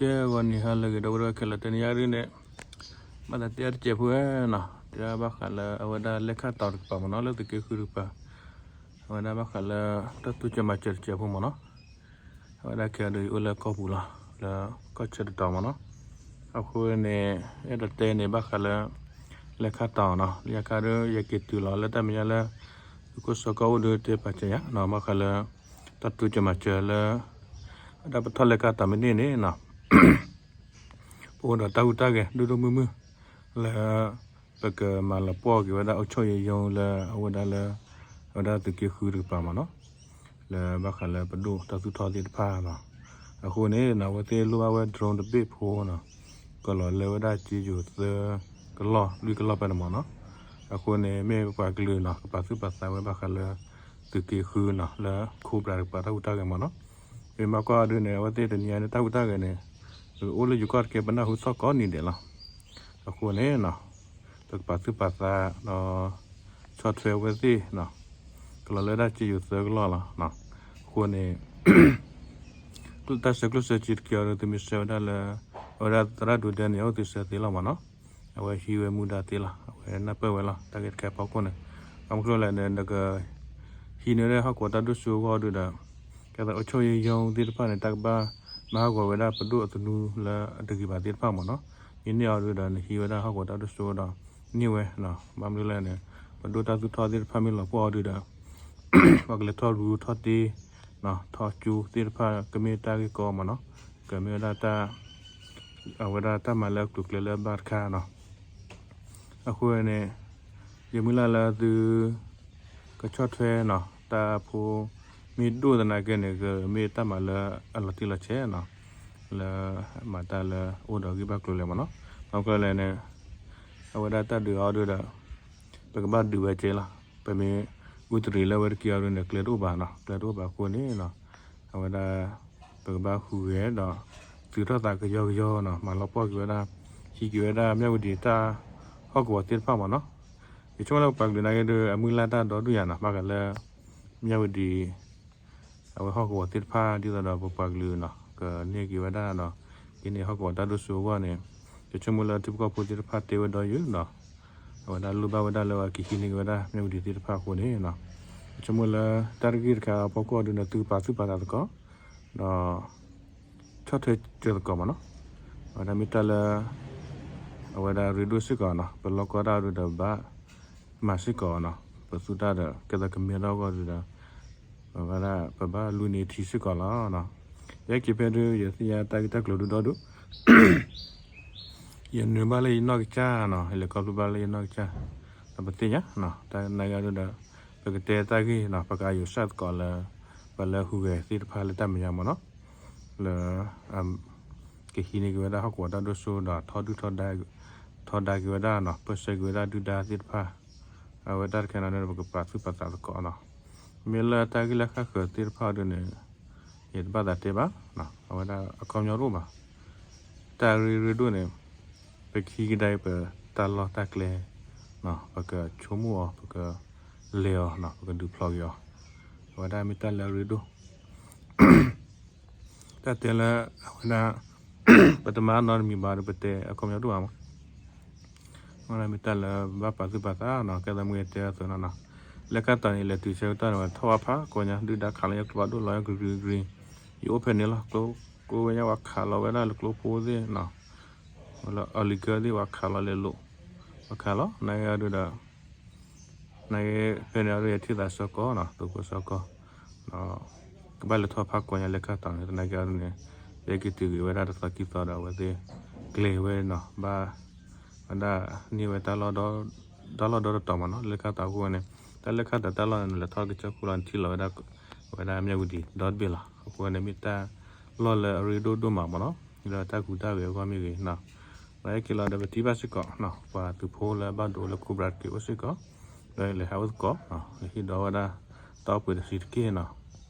ကဲ ဂီၤနံၤဟါလၢအဂ့ၤ ဒီပုၢ်ဝဲၢ်ခဲလၢာ် တနံၤအံၤဒုန့ၣ် ဘၣ်သးတဲအါတစဲးဖိဝဲနီၤ, တဲဘၣ်ဃးလၢအဝဲဒၣ်လဲၣ်ခါတီၤတကပၤမ့ၢ်နီၤ လၢသုးက့ဃုတကပၤ, အဝဲဒၣ်ဘၣ်ဃးလၢ တၢ်တိစၢၤမၤစၢၤတစဲးဖိမ့ၢ်နီၤ, အဝဲဒၣ်ခဲအံၤဒုး ယအိၣ်လၢကီၢ်ပူၤလီၤ, လၢကီၢ်ဆၢတတီၤမ့ၢ်နီၤ, အဃိန့ၣ် အဲၣ်ဒိးတဲန့ၣ် ဘၣ်ဃးလၢ လဲၣ်ခါတီၤနီၤ, လၢညါခါဒုး ယက့ၤတုၤလီၤလၢတၢ်မဲာ်ညါလၢ သုးခိၣ်စီၤကီၢ်အိၣ်ဒုးတဲပာ်စၢၤယၤနီၤ, ဘၣ်ဃးလၢ တၢ်တိစၢၤမၤစၢၤလၢ အဝဲဒၣ်ပထီၣ်လဲၣ်ခါတီၤမ့ၢ်န့ၣ်န့ၣ်နီၤ ပအိၣ်ဒီးတၢ်ဟူးတၢ်ဂဲၤဒိၣ်ဒိၣ်မုၢ်မုၢ် လၢ ပကမၤလီၤပှီၢ်က့ၤဝဲဒၣ် အုပ်ချုပ်ရေးရုံး လၢအဝဲဒၣ်လၢ အဝဲဒၣ်သုးက့ဃုတကပၤမ့ၢ်နီၤ, လၢဘၣ်ဃးလၢပဒိၣ်တၢ်သူၣ်ထီၣ်သ့ၣ်တဖၣ်နီၤ, အဃိန့ၣ်နီၤ အဝဲသ့ၣ်လိၣ်ဘၣ်ဝဲ drone တဘ့ၣ်ဖိနီၤ, ကလီၤလၢဝဲဒၣ်စ့ယိၤသၢကလီၢ် လွံၢ်ကလီၢ်ဖဲန့ၣ်မ့ၢ်နီၤ, အဃိန့ၣ် မ့ၢ်ပှၤကလုာ်နီၤ ကပာ်သူၣ်ပာ်သးဝဲဘၣ်ဃးလၢ သုးက့ဃုနီၤ လၢ Cobra တကပၤတၢ်ဟူးတၢ်ဂဲၤမ့ၢ်နီၤ, မ့ၢ်မၤကွၢ်အီၤဒုန့ၣ် အဝဲသ့ၣ်တနံၤအံၤန့ၣ် တၢ်ဟူးတၢ်ဂဲၤန့ၣ် ပအိၣ်လၢယိၤကီၢ်တက့ၢ် ပနၢ်ဟူသီၣ်ကိးနံၤဒဲးလီၤ, အဃိန့ၣ်နီၤ ပကပာ်သူၣ်ပာ်သးဒီး ဆီၣ်ထွဲအဝဲသ့ၣ်နီၤ, ကလီၤလၢဒၣ်စ့ယိၤသၢကလီၢ်လီၤ, အဃိန့ၣ် တၢ်ဆဲးကျိးဆဲးစ့တက့ၢ်အီၤဒုး သုမ့ၢ်ဆှၢဝဲဒၣ်လၢ အဝဲဒၣ်သရၣ်ဒိးဒဲန့ၣ် အအိၣ်သုးဆၢသ့လီၤမ့ၢ်နီၤ, အဝဲဟံးဝဲမူဒါသ့လီၤ, အဝဲနၢ်ပၢၢ်ဝဲလီၤ တၢ်ဂ့ၢ်တခါအဖီခိၣ်န့ၣ်, ဘၣ်မနုၤလဲၣ်န့ၣ် နက ဟံးန့ၢ်ဝဲဒၣ်ဟီၣ်ကဝီၤတၢ်ဒိၣ်စိအဂီၢ်ဒုဒီး ကဲသိး အုပ်ချုပ်ရေးရုံး သ့ၣ်တဖၣ်န့ၣ် တၢ်ကဘၣ်မၤဟးဂီၤဝဲဒၣ်ပဒိၣ်အသနူလၢအတဂ့ၤဘၣ်သ့ၣ်တဖၣ်မ့ၢ်နီၤ, မ့ၢ်န့ၢ်အီၤဒုဒီး နဟံးဝဲဒၣ်ဟီၣ်ကဝီၤတၢ်ဒိၣ်စိဒီး န့ၢ်ဝဲ, ဘၣ်မနုၤလဲၣ်န့ၣ် ပဒိၣ်တၢ်သူၣ်ထီၣ်သ့ၣ်တဖၣ်မ့ၢ်လီၤပှီၢ်အီၤဒုဒီး ပှၤကလဲၤထီၣ်ရူထီၣ်တ့ ထီၣ်ကၠိသ့ၣ်တဖၣ် ကမ့ၢ်တၢ်ဂ့ၢ်ကီမ့ၢ်နီၤ, ကမ့ၢ်ဝဲဒၣ်တၢ် အဝဲဒၣ်တၢ်မၤလၢအကျိၤအကျဲလၢအဘၣ်တခါနီၤ, အဃိန့ၣ် ယမုၢ်လၢ်လၢသု ကဆီၣ်ထွဲနီၤ တၢ်ဖိမ့ၢ်ဒိၣ်သနာ်က့န့ၣ် ကမ့ၢ်တၢ်မၤလၢအလီၤတံၢ်လီၤဆဲးနီၤ, လၢမၤတၢ်လၢအိၣ်ဒီးဂံၢ်ဘၣ်ကျိၤလဲၣ်မ့ၢ်နီၤ, ဘၣ်မနုၤလဲၣ်န့ၣ် အဝဲဒၣ်တၢ်ဒုးအီၤဒုဒီး ပကဘၣ်ဒုးဝဲကဲလီၤ, ပမ့ၢ်အူတရံးလၢဝဲတက့ၢ်အီၤဒုန့ၣ် ကျဲတအိၣ်ဘၣ်နီၤ, ကျဲတအိၣ်ဘၣ်အဃိန့ၣ် အဝဲဒၣ် ပကဘၣ်ဟူးဂဲၤဒီး သုးထီၣ်သးကယီကယီနီၤ, မၤလီၤပှီၢ်က့ၤဝဲဒၣ် ဟံးက့ၤဝဲဒၣ်မၠၣ်ဝတံၤတၢ်ဟီၣ်ကဝီၤသ့ၣ်တဖၣ်မ့ၢ်နီၤ, ယဆိကမိၣ်လၢပပှၤကလုာ်နာ်က့ဒု အမုၢ်လၢ်တၢ်ဒီဒူၣ်ယၤနီၤ, ဘၣ်ဃးလၢ မၠၣ်ဝတံၤ အဝဲဟီၣ်ကဝီၤသ့ၣ်တဖၣ် ဒ်သိးဒီးပပှၤကလုာ်နီၤ ကန့ၢ်က့ၤဝဲဒၣ်ဒီး ကန့ၢ်ဟီၣ်ကဝီၤတၢ်ဒိၣ်စိအဂီၢ်န့ၣ် ယဆိကမိၣ်လၢထံဖိကီၢ်ဖိသ့ၣ်တဖၣ်တဲဝဲဒီးယုာ်နီၤ, အဝဲဒၣ်လိၣ်ဘၣ်ဝဲဒၣ်လၢအကဟံးန့ၢ်က့ၤဝဲဒၣ်မၠၣ်ဝတံၤသ့ၣ်တဖၣ်အဃိန့ၣ် ယဆိကမိၣ်လၢတၢ်တဂ့ၢ်တခါအဖီခိၣ်အီၤဒုန့ၣ် သုကပာ်သူၣ်ပာ်သးသကိး ဒီး ဆီၣ်ထွဲစၢၤသကိးမ့ၢ်နီၤ, အဝဲဒၣ်မ့ၢ်တၢ်လၢ အဝဲဒၣ်ရ့ဒိၣ်စ့ၢ်ကီးနီၤ, ပလီၢ်ကီၢ်တၢ်အီၤဒုဒီးဘၣ်မၤစ့ၢ်ကီးနီၤ, ပသူတၢ်ဒီး ကဲသိးကမ့ၢ်ထီၣ်အဂီၢ်ဒုဒီး အဝဲဒၣ်ပဘၣ်လူန့ၢ်ထံစ့ၢ်ကီးလီၤ. ယဟဲက့ၤဖဲဒု ယသ့ၣ်ညါတၢ်ဂ့ၢ်တၢ်ကျိၤဒုဒီဒူၣ် ယနုာ်ဘၣ်လၢယနီၢ်ကစၢ်နီၤ, ယလဲၤခီဖျိဘၣ်လၢယနီၢ်ကစၢ်, ဒီးပသ့ၣ်ညါနီၤ, တၢ်နာ်က့ဒုဒီး ပကတဲတၢ်ဂ့ၢ်နီၤ, ပကအာရုံစိုက်သကိးလၢ ပှၤလၢဟူးဂဲၤသ့ၣ်တဖၣ်လၢတၢ်မဲာ်ညါမ့ၢ်နီၤ, လၢ ကဟံးန့ၢ်က့ၤဝဲဒၣ်ဟီၣ်ကဝီၤတၢ်ဒိၣ်စိဒီး ထီဒုၣ်ထီဒါ ထီဒါက့ၤဝဲဒၣ်နီၤ, ပၢၢ်ဆၢက့ၤဝဲဒၣ်ဒုၣ်ဒါသ့ၣ်တဖၣ်, အဝဲတၢ်တခါန့ၣ်ဒီး ပကပာ်သူၣ်ပာ်သးသကိးနီၤ, မ့ၢ်လၢတၢ်ဂ့ၢ်လၢဃၣ်ဃၢၤသ့ၣ်တဖၣ်ဒုန့ၣ် ယတဘၣ်သးတဲဘၣ်, အဝဲဒၣ်အခီပညီတအိၣ်ဘၣ်. တၢ်ရ့ရ့ဒိၣ်န့ၣ် ပကဟံးကဒါအံၤ ပတၢ်လီၢ်တၢ်ကျဲ ပကဆိကမိၣ်အီၤ ပကလဲၤအီၤ ပကဒုးဖျိးက့ၤအီၤ, အဝဲဒၣ်မ့ၢ်တၢ်လၢအရ့ဒိၣ် တၢ်တဲလၢအဝဲဒၣ် ပတမၤနီတမံၤဘၣ်ဒီး ပတဲအခီပညီတအိၣ်ဘၣ်မး. အဝဲဒၣ်မ့ၢ်တၢ်လၢဘၣ်ပာ်သူၣ်ပာ်သးနီၤ, ကဲသးမုၢ်တဲအသိးနီၤနီၤ, လၢကတၢၢ်န့ၣ် လဲၤတုၤဆၢကတီၢ်န့ၣ် ထီၣ်ဝါဖးကိးညါ ဒုၣ်ဒါခးလီၤယဲကျိဖးဒိၣ်လီၤယဲကရံကရံ, ယအိၣ်ဖဲန့ၣ်လီၤ, ကျိဝဲညါဝဲခးလီၤဝဲဒၣ်လၢကျိဖိသ့ၣ်နီၤ, လၢအီလံၤကၢသ့ၣ် ဝဲခးလီၤလဲၤလိာ်, ဝဲခးလီၤ နာ်က့ဒုဒီး နာ်က့ဖဲန့ၣ်အီၤဒု ယထံၣ်သးစီကီးနီၤ, သိဖိစီကီး, ကဘၣ်လဲၤထီၣ်ဖးကိးညါလၢကတၢၢ်န့ၣ် သနာ်က့အီၤဒုန့ၣ် ယဟဲက့ၤတုၤဂ့ၤဝဲဒၣ်တသီခံသီဒီး အဝဲသ့ၣ်ကျဲၤဝဲနီၤ, ဘၣ် ဝဲဒၣ်န့ၢ်ဝဲတၢ်လီၢ် တၢ်လီၢ်ဒီတတီၤမးနီၤ, လၢကတၢၢ်အဃိန့ၣ် တၢ်လၢကတၢၢ်တၢ်လီၢ်န့ၣ် လဲၤထီၣ်ကစၢၢ်ခိၣ်လီၤန့ၣ် ထံၣ်လီၤဝဲဒၣ် ဝဲဒၣ်မၠၣ်ဝတံၤဒီတဘ့ၣ်လီၤ. အဃိန့ၣ်မ့ၢ်တၢ်လီၢ်လၢအရ့ဒိၣ်ဒိၣ်မးမးနီၤ, ဒီးတၢ်ကူတၢ်ဂဲၤအဂီၢ်မ့ၢ်ဂ့ၤနီၤ, ဒီးဟဲက့ၤလီၤဒီးပထံၣ်ဘၣ်စ့ၢ်ကီး ပှၤသုးဖိလၢအဘၣ်ဒိလၢ Cobra တက့ၢ်အိၣ်စ့ၢ်ကီး, ဒီးလဲၤဟးအိၣ်သကိး, ဟံၣ်ဒီးဝဲဒၣ်တၢ်အိၣ်ပှဲၤတဆံးတက့ၢ်နီၤ,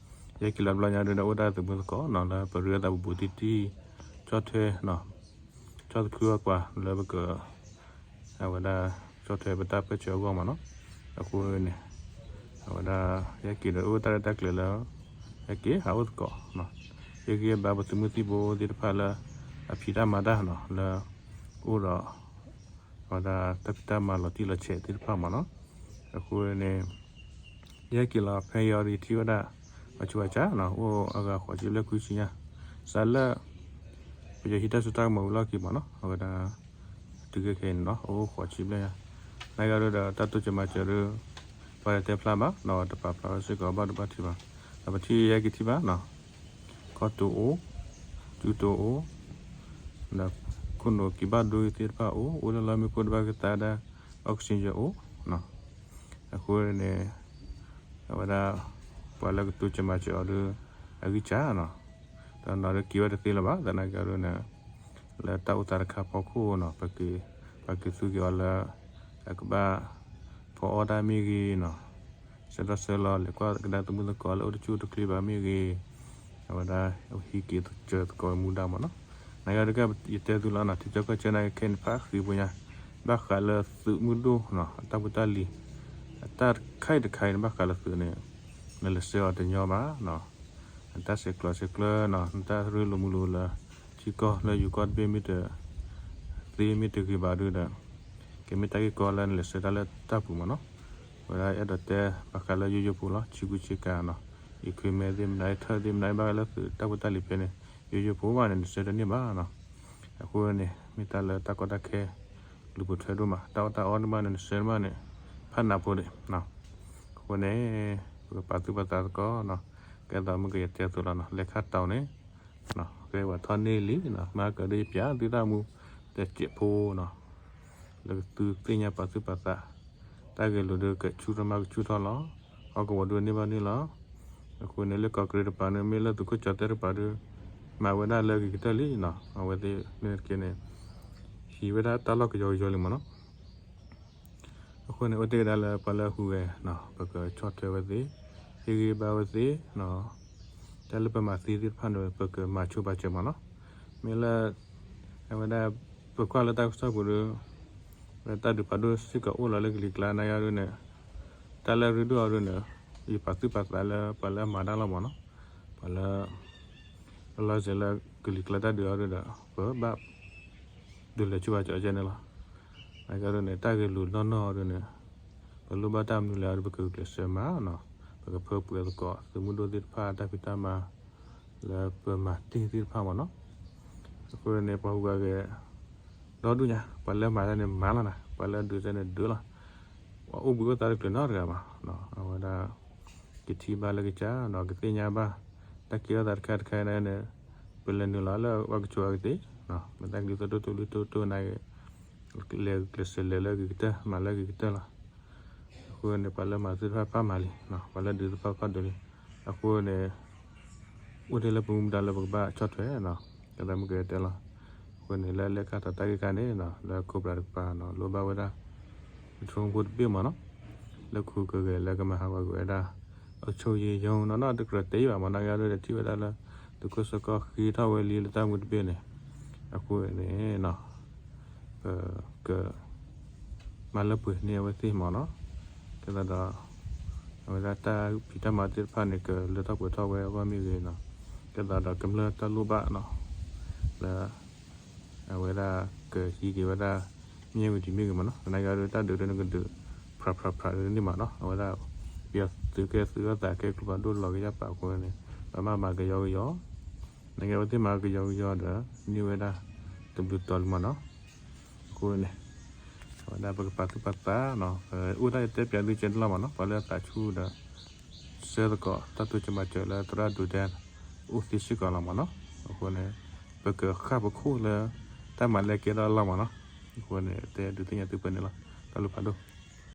ယဟဲက့ၤလီၤတဘျီညါဒုဒီးအိၣ်ဒၣ်သုးမုၢ်သကိးနီၤ, လၢပရ့သးဘူးဘူးတံၢ်တံၢ်, ဆီၣ်ထွဲ ဆီၣ်သခူအပှၤလၢပက အဝဲဒၣ် ဆီၣ်ထွဲပတၢ်ပၢၢ်ဆၢအဂီၢ်မးနီၤ, အဃိန့ၣ် အဝဲဒၣ် ယဟဲက့ၤဒီးအိၣ်တၢ်ရဲၣ်တၢ်ကျဲၤလၢ ဟဲက့ၤဟးအိၣ်သကိး, ယဂံၢ်ဘါပသုးမုၢ်သံၣ်ဘိသ့ၣ်တဖၣ်လၢ အဖံးတၢ်မၤတၢ်နီၤ လၢ အိၣ်ဒီး အဝဲဒၣ်တၢ်ဖံးတၢ်မၤလီၤတံၢ်လီၤဆဲးသ့ၣ်တဖၣ်မးနီၤ. အဃိန့ၣ် ယဟဲက့ၤလီၤဖဲအံၤအီၤဒီးယထံၣ်ဝဲဒၣ် အဆိအစၢ်နီၤ အိၣ်အဂၤဃိးဆံဘျဲၣ်ခွံဆံညါ စးလၢ ပယီၤဟံးတၢ်စိတၢ်ကမီၤဝံၤလီၢ်ခံမးနီၤ အဝဲဒၣ် တုၤခဲခဲအံၤန့ၣ်နီၤ အိၣ်ဃိးဆံဘျဲၣ်ညါ နာ်က့ဒ်ဒီးတၢ်တိစၢၤမၤစၢၤဒီး ပှၤတတဲဖျါဘၣ်နီၤ တပာ်ဖျါဝဲစ့ၢ်ကီးဘၣ်ဒိဘၣ်ထံးဘၣ် ဒီးပထံၣ်ယဟဲက့ၤထံၣ်ဘၣ်နီၤ ကီၢ်တိၤအိၣ် ကၠူတိၤအိၣ် ဒီးခိၣ်နူာ်က့ၤဘၣ်ဒိသ့ၣ်တဖၣ်အိၣ် အိၣ်လၢလီၢ်မ့ၣ်ပိၢ်တဘၣ်ကသါဒၣ် oxygen အိၣ်နီၤ အဃိန့ၣ် အဝဲဒၣ် ပှၤလၢကတိစၢၤမၤစၢၤအီၤဒီး အဂံၢ်စၢ်နီၤ ဒီးနီၤဒီးက့ၤဝဲတသ့လၢၤဘၣ် သနာ်က့ဒ်န့ၣ် လၢတၢ်အိၣ်သးတခါဖီခိၣ်နီၤ ပက့ၤ ပှၤက့ၤသူက့ၤအီၤလၢ အကဘၣ် ဖီအီၣ်တၢ်မ့ၢ်ဂ့ၤနီၤ ဆၢထီၣ်ဆၢလီၤ လဲၤကွၢ်ကဒါသမုၣ်သကိးလၢအိၣ်တဆူၣ်တချ့ဘၣ်မ့ၢ်ဂ့ၤ အဝဲဒၣ် ဟံးက့ၤစၢၤသကိးမူဒါမးနီၤ နာ်က့ဒ်ကယတဲသုလီၤနီၤ ထံဆၢကီၢ်ဆၢနာ်က့ခဲအံၤန့ၣ် ဖးဃံးဖိညါ ဘၣ်ဃးလၢသုးမုၢ်ဒိၣ်နီၤ အတၢ်ဖိတၢ်လံၤ အတၢ်တခါအံၤတခါအံၤန့ၣ် ဘၣ်ဃးလၢသုးန့ၣ် နလဲၤဆှၢအီၤတညီဘၣ်နီၤ နတၢ်ဆဲးကျိးဆဲးကျၢနီၤ နတၢ်ရ့လိာ်မုာ်လိာ်လၢ ထံကီၢ်လၢယိၤကီၢ်တဘ့ၣ်မ့ၢ်တ သ့မ့ၢ်တဂ့ၤဘၣ်ဒုဒီး ကမ့ၢ်တၢ်ဂ့ၢ်ကီလၢနလဲၤဆှၢတၢ်လၢတၢ်ပူၤမးနီၤ ဝဲဒၣ်အဲၣ်ဒိးတဲဘၣ်ဃးလၢယိယိဖိလီၤ ဆံကူဆံကၤနီၤ equipment သ့ၣ်မနုၤ ထၢၣ်သ့ၣ်မနုၤ ဘၣ်ဃးလၢသုးတၢ်ဖိတၢ်လံၤဖဲန့ၣ် ယိယိဖိဘၣ်န့ၣ် နဆှၢတန့ၢ်ဘၣ်နီၤ အဃိန့ၣ် မ့ၢ်တၢ်လၢတၢ်ကီတၢ်ခဲ လူၤပိာ်ထွဲဒိၣ်မး တၢ်အီၣ်တၢ်အီန့ၣ်ဘၣ်န့ၣ် နဆှၢန့ၣ်ဘၣ်န့ၣ် ဖးနးဖိဒံး အဃိန့ၣ် ပကပာ်သူၣ်ပာ်သးသကိးနီၤ ကဲသိးမုၢ်ကယတဲသိးလီၤနီၤ လဲၤခါတီၤန့ၣ် ကဲပှၤထီၣ်န့ၢ်လံနီၤ မၤကဒီးယပျးသုတၢ်မူ တစဲးဖိနီၤ လၢကသုသ့ၣ်ညါပာ်သူၣ်ပာ်သး တၢ်ဂဲၤလိာ်ဒီးကဆူၣ်ထီၣ်မးကဆူၣ်ထီၣ်လီၤ ဟီၣ်ကဝီၤဒုန့ၢ်ဘၣ်န့ၢ်လီၤ အဃိန့ၣ်လၢကီၢ်ကရ့ၣ်တပၤန့ၣ် မ့ၢ်လၢသုးခိၣ်ကၠီၤတဲတပၤဒီး မၤဝဲဒၣ်လၢအဂ့ၤကတၢၢ်လံနီၤ အဝဲသ့ၣ်န့ၣ်တက့ၢ်န့ၣ် ဟံးဝဲဒၣ်တၢ်လီၢ်ကယီကယီလံမးနီၤ အဃိန့ၣ် အိၣ်တ့ၢ်ကဒါလၢပှၤလၢအဟူးဂဲၤနီၤ ပကဆီၣ်ထွဲဝဲသ့ၣ် ဟ့ၣ်ဂံၢ်ဘါဝဲသ့ၣ်နီၤ တၢ်လၢပမၤသ့သ့ၣ်တဖၣ်န့ၣ် ပကမၤဆိပာ်စၢၤမးနီၤ မ့ၢ်လၢ အဝဲဒၣ် ပကွၢ်လၢတၢ်ကစီၣ်ပူၤဒီး တၢ်ဒုးဖးဒိၣ်စ့ၢ်ကီးအိၣ်လီၤလၢကလံၤကျါနာ်က့ဒ်န့ၣ် တၢ်လၢအရ့ဒိၣ်အီၤဒ်န့ၣ် ယပာ်သူၣ်ပာ်သးလၢပှၤလၢအမၤတၢ်လီၤမးနီၤ ပှၤလၢ လီၤစဲၤလၢကလံၤကျါတၢ်ဒုးအီၤဒ်ဒီး ပဘၣ် ဒုးလဲၤဆိပာ်စၢၤအကဲန့ၣ်လီၤ နာ်က့ဒ်န့ၣ် တၢ်ဂဲၤလိာ်နီၢ်နီၢ်အီၤဒ်န့ၣ် ပလိၣ်ဘၣ်တၢ်မနုၤလဲၣ်အီၤဒီး ပကဂုာ်ကျဲးစၢးမၤနီၤ ပကဖၢပှဲၤသကိး သုးမုၢ်ဒိၣ်သ့ၣ်တဖၣ် တၢ်ဖံးတၢ်မၤ လၢပမၤတ့ၢ်သ့ၣ်တဖၣ်မးနီၤ အဃိန့ၣ် ပှၤဟူးဂဲၤ ဒီဒူၣ်ညါ ပှၤလၢမၤတၢ်န့ၣ်မၤလီၤနၤ ပှၤလၢဒုးစဲန့ၣ်ဒုးလီၤ ပှၤအိၣ်ဘှံးအိၣ်သါတချုးနီတဂၤဘၣ် အဝဲဒၣ် ကထံၣ်ဘၣ်လၢကစၢ်ဒီးကသ့ၣ်ညါဘၣ် တၢ်ကဲထီၣ်သးတခါတခါန့ၣ် ပလဲၤနုာ်လီၤလၢပှၤကဆိးအကသ့ မ့ၢ်တၢ်ကလုၢ်သဒိၣ်တိၢ်လံတိၢ်တိၢ်နာ်က့ လဲၤကျဲးစၢးလဲၤလၢအဂ့ၤကတၢၢ် မၤလၢအဂ့ၤကတၢၢ်လီၤ အဃိန့ၣ် ပှၤလၢမၤသ့ၣ်တဖၣ်ပာ်မၤလံ ပှၤလၢဒုးသ့ၣ်တဖၣ်ပာ်ဒုးလံ အဃိန့ၣ် အိၣ်တ့ၢ်လၢပမူပဒါလၢပကဘၣ်ဆီၣ်ထွဲနီၤ ကဲသးမုၢ်ကတဲလီၤ အဃိန့ၣ် လၢလဲၤခါထီၣ်တၢ်ဂ့ၢ်ခါန့ၣ်နီၤ လၢခိၣ်ပြးတကပၤနီၤ လိၣ်ဘၣ်ဝဲဒၣ် ပထြူဖိတဘ့ၣ်မးနီၤ လၢခူကဂဲၤလၢကမၤဟးဂီၤကွံာ်ဝဲဒၣ် အုပ်ချုပ်ရေးရုံးနီၤ နီတကြၢးတဲဘၣ်မး နာ်က့ဒ်ဒီးထံၣ်ဝဲဒၣ်လၢ သုးခိၣ်စီၤကီၢ်ဃ့ထီၣ်ဝဲလံလၢတၢ်မူတဘ့ၣ်န့ၣ် အဃိန့ၣ်နီၤ ပက မၤလၢပှဲၤန့ၢ်အဝဲသ့ၣ်မးနီၤ ကဲသးဒီး အဝဲဒၣ်တၢ်ဖံးတၢ်မၤသ့ၣ်တဖၣ်န့ၣ် ကလၢထီၣ်ပှဲၤထီၣ်ဝဲအဂီၢ်မ့ၢ်ဂ့ၤနီၤ ကဲသးဒီးကမျၢၢ်တၢ်လိၣ်ဘၣ်နီၤ လၢ အဝဲဒၣ်ကဟံးက့ၤဝဲဒၣ် မ့ၢ်ဝံၤဒံးမ့ၢ်ဂ့ၤမးနီၤ သနာ်က့အီၤဒ်တၢ်ဒုးဒ်န့ၣ်ကဒုး ဖြးဖြးဖြးဒ်န့ၣ်မးနီၤ အဝဲဒၣ် ပယီၤသုးကဲသုးအသးကဲကျိဖးဒိၣ်လီၤက့ၤယၣ်ပာ်အဃိန့ၣ် ပမၤမၤကယီကယီ နာ်က့အဝဲသ့ၣ်မၤကယီကယီဒီး န့ၢ်ဝဲဒၣ် တဘျုးတီၤလံမးနီၤ အဃိန့ၣ် အဝဲဒၣ်ပကပာ်သူၣ်ပာ်သးနီၤ အိၣ်တၢ်ယတဲပၠးသုကဲတလီၢ်မးနီၤ ပှၤလၢအသးဆူၣ်ဒီး ဆှၢသကိး တၢ်တိစၢၤမၤစၢၤလၢသရၣ်ဒိးတဲ အိၣ်သ့စ့ၢ်ကီးလီၤမးနီၤ အဃိန့ၣ် ပကဃၣ်ပခိၣ်လၢ တၢ်မၤလၢကဲထီၣ်အလီၢ်မးနီၤ အဃိန့ၣ် တဲဒုးသ့ၣ်ညါသုပှဲၤန့ၣ်လီၤ တၢ်လိၣ်ဖးဒိၣ်